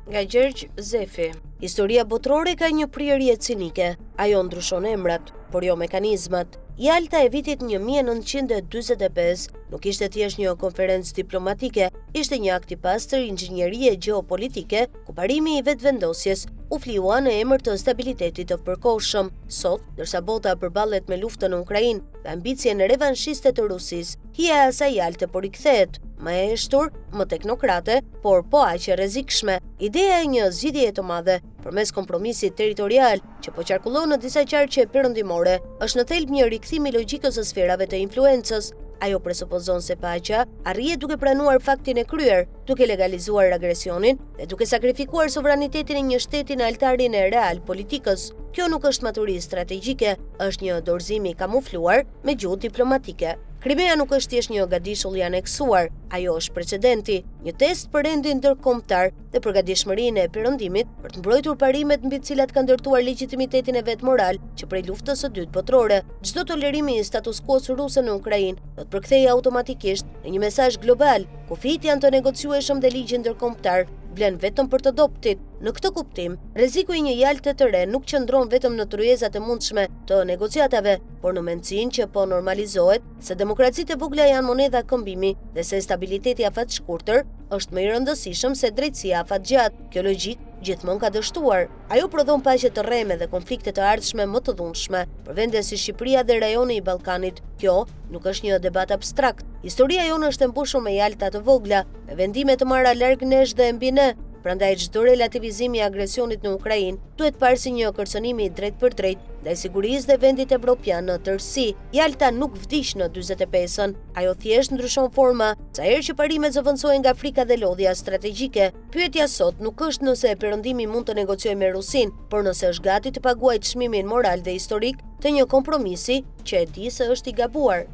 Nga Gjergj Zefi. Historia botërore ka një prirje cinike. Ajo ndryshon emrat, por jo mekanizmat. Jalta e vitit 1945 nuk ishte thjesht një konferencë diplomatike, ishte një akt i pastër inxhinierie gjeopolitike, ku parimi i vetëvendosjes u flijua në emër të stabilitetit të përkohshëm. Sot, ndërsa bota përballet me luftën në Ukrainë dhe ambicien revanshiste të Rusisë, hija e asaj Jalte po rikthehet, më e heshtur, më teknokrate, por po aq e rrezikshme. Ideja e një zgjidhjeje të madhe përmes kompromisit territorial që po qarkullon në disa qarqe perëndimore, është në thelb një rikthim i logjikës së sferave të influencës. Ajo presupozon se paqja arrihet duke pranuar faktin e kryer, duke legalizuar agresionin dhe duke sakrifikuar sovranitetin e një shteti në altarin e realpolitikës. Kjo nuk është maturi strategjike, është një dorëzim i kamufluar me gjuhë diplomatike. Krimea nuk është thjesht një gadishull i aneksuar, ajo është precedenti, një test për rendin ndërkombëtar dhe për gatishmërinë e Perëndimit për të mbrojtur parimet mbi të cilat ka ndërtuar legjitimitetin e vet moral që prej luftës së dytë botërore. Çdo tolerim i status quo-s ruse në Ukrainë do të përkthehej automatikisht në një mesazh global, kufijtë janë të negociueshëm dhe ligji ndërkombëtar vlen vetëm për të dobëtit. Në këtë kuptim, rreziku i një Jalte të re nuk qëndron vetëm në tryezat e mundshme të negociatave, por në mendësinë që po normalizohet se demokracitë e vogla janë monedha këmbimi dhe se stabiliteti afatshkurtër është më i rëndësishëm se drejtësia afatgjatë. Kjo logjikë gjithmonë ka dështuar. Ajo prodhon paqe të rreme dhe konflikte të ardhshme më të dhunshme për vende si Shqipëria dhe rajoni i Ballkanit. Kjo nuk është një debat abstrakt. Historia jonë është e mbushur me Jalta të vogla, me vendime të marra larg nesh dhe mbi ne. Prandaj çdo relativizim i agresionit në Ukrainë duhet parë si një kërcënim i drejtpërdrejtë ndaj sigurisë dhe vendit evropian në tërësi. Jalta nuk vdiq në 45-ën, ajo thjesht ndryshon forma, sa herë që parimet zëvendësohen nga frika dhe lodhja strategjike. Pyetja sot nuk është nëse Perëndimi mund të negociojë me Rusinë, por nëse është gati të paguajë çmimin moral dhe historik të një kompromisi që e di se është i gabuar.